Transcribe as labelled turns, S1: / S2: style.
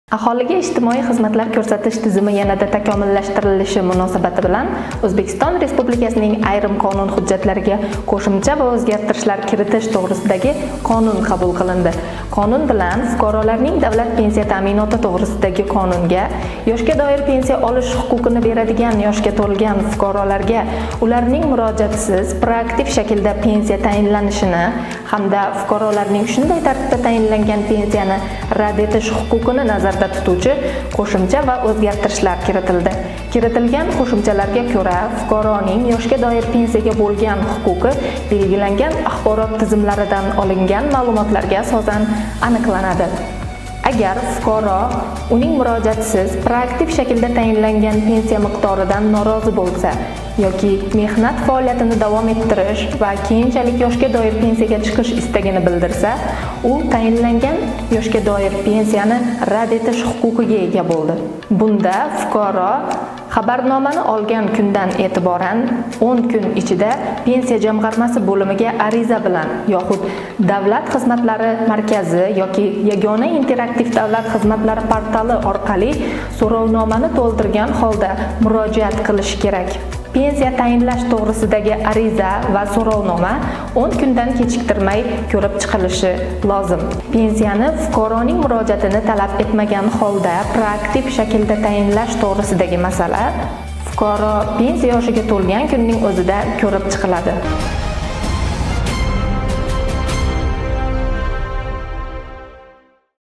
S1: Aholiga ijtimoiy xizmatlar ko'rsatish tizimi yanada takomillashtirilishi munosabati bilan O'zbekiston Respublikasining ayrim qonun hujjatlariga qo'shimcha va o'zgartirishlar kiritish to'g'risidagi qonun qabul qilindi. Qonun bilan fuqarolarning davlat pensiya ta'minoti to'g'risidagi qonunga yoshga doir pensiya olish huquqini beradigan yoshga to'lgan fuqarolarga ularning murojaatisiz proaktiv shaklda pensiya tayinlanishini hamda fuqarolarning shunday tartibda tayinlangan pensiyani rad etish huquqini nazarda tutuvchi qo'shimcha va o'zgartirishlar kiritildi. Kiritilgan qo'shimchalarga ko'ra, fuqaroning yoshga doir pensiyaga bo'lgan huquqi belgilangan axborot tizimlaridan olingan ma'lumotlarga asosan aniqlanadi. Agar fuqaro uning murojaatisiz proaktiv shaklda tayinlangan pensiya miqdoridan norozi bo'lsa yoki mehnat faoliyatini davom ettirish va keyinchalik yoshga doir pensiyaga chiqish istagini bildirsa, u tayinlangan yoshga doir pensiyani rad etish huquqiga ega bo'ldi. Bunda fuqaro xabarnomani olgan kundan e'tiboran 10 kun ichida Pensiya jamg'armasi bo'limiga ariza bilan yoxud Davlat xizmatlari markazi yoki Yagona interaktiv davlat xizmatlari portali orqali so'rovnomani to'ldirgan holda murojaat qilishi kerak. Pensiya tayinlash to'g'risidagi ariza va so'rovnoma 10 kundan kechiktirmay ko'rib chiqilishi lozim. Pensiyani fuqaroning murojaatini talab etmagan holda proaktiv shaklda tayinlash to'g'risidagi masala fuqaro pensiya yoshiga to'lgan kunning o'zida ko'rib chiqiladi.